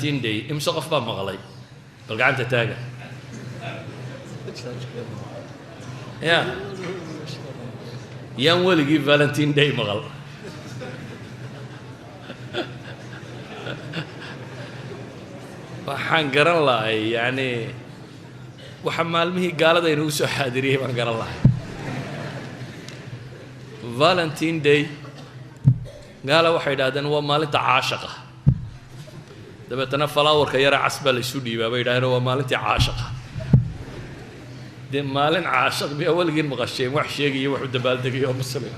Valentine Day imse qof baa maqlay? Bal gacanta taaga. Ya yaan weligii Valentine Day maqal? Waxaan garan lahay, yacni waxa maalmihii gaalada inagu soo xaadiriyey baan garan lahay. Valentine Day gaala waxay idhahdeen waa maalinta caashaqa, dabeetana falaawarka yara cas baa la isu dhiibaa bay yidhahdeen, waa maalintii caashaqa. Dee maalin caashaq miyaa weligiin maqasheen wax sheegaya wax u dabaaldegayo oo muslima?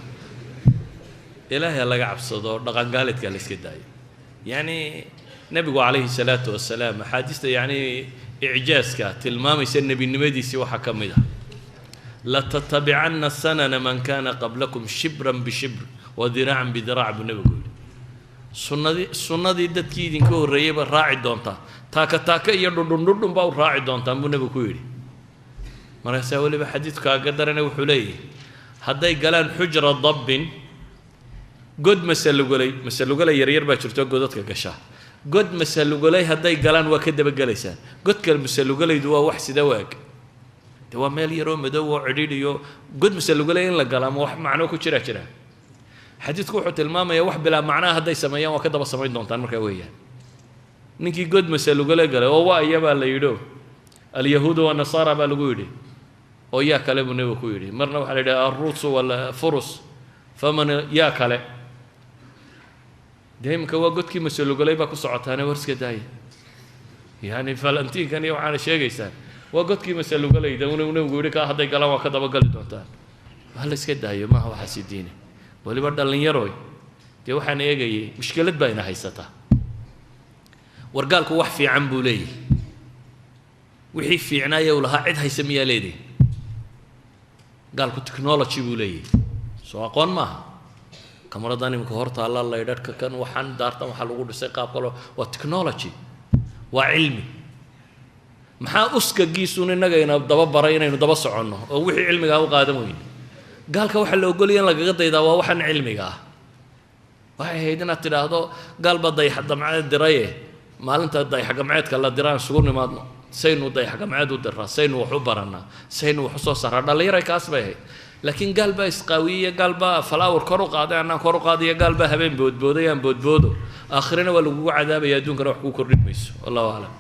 Ilaahay ha laga cabsado, dhaqangaalidka la iska daayo. Yacni nebigu calayhi salaatu wasalaam axaadiista yacni icjaaska tilmaamaysa nebinimadiisii waxaa ka mid ah latatabicanna sanana man kana qablakum shibran bishibr wa diraacan bidiraac buu nebigu yidhi. Sunnadii dadkii idinka horreeyey ba raaci doontaa, taaka taaka iyo dhudhun dhudhun baa u raaci doontaan buu nebigu ku yidhi. Markaasaa weliba xadiidku kaaga darana wuxuu leeyahy hadday galaan xujra dabbin, god masalugolay, masalugolay yaryar baa jirto godadka gasha, god masalugolay hadday galaan waa ka dabagelaysaan. Godka masalugolaydu waa wax sida waag, de waa meel yaroo madow oo cidhiidhiyo, god masalugolay in la gala ama wax macno ku jira jira? Xadiidku wuxuu tilmaamayaa wax bilaa macnaha hadday sameeyaan waa ka daba samayn doontaan. Markaa weeyaan ninkii god masalugole galay oo waa iya baa la yidhi, alyahuudu wanasaara baa lagu yidhi, oo yaa kale buu nebigu ku yidhi. Marna waxaa la yidhaha alruusu walfurus, faman yaa kale? Dee iminka waa godkii masalugolay baa ku socotaane, war iska daaya. Yani valentinkan iyo waxaana sheegaysaan waa godkii masalugolayda una nebigu yidhi kaa hadday galaan waa ka dabagali doontaan. Waa la iska daayo, maaha waxaasi diine. Weliba dhallinyaroy, dee waxaan eegayay mushkilad baa ina haysataa. Wargaalku wax fiican buu leeyahy, wixii fiicnaaya uu lahaa cid haysa miyaa leedahy? Gaalku technology buu leeyahy, soo aqoon maaha? Kamaradan iminka hor taalla, laydhadhka kan, waxaan daartan waxaa lagu dhisay qaab kaloo, waa technology, waa cilmi. Maxaa uskagiisuun innaga ina daba baray inaynu daba soconno oo wixii cilmigaa u qaadan weyne? Gaalka waxaa la ogolaya in lagaga daydaa waa waxaan cilmiga ah. Waxay ahayd inaad tidhaahdo gaal baa dayax damceed diraye, maalinta dayax gamceedka la diraan isugu nimaadno, saynu dayax gamceed u diraa, saynu wax u barannaa, saynu wax u soo saaraa. Dhallinyaray kaas bay ahayd. Laakiin gaal baa isqaawiyey, gaal baa falaawar kor u qaaday annaan kor u qaadaya, gaal baa habeen boodbooday aan boodboodo, aakhirana waa lagugu cadaabaya, adduunkana wax kuu kordhin mayso. Wallahu aclam.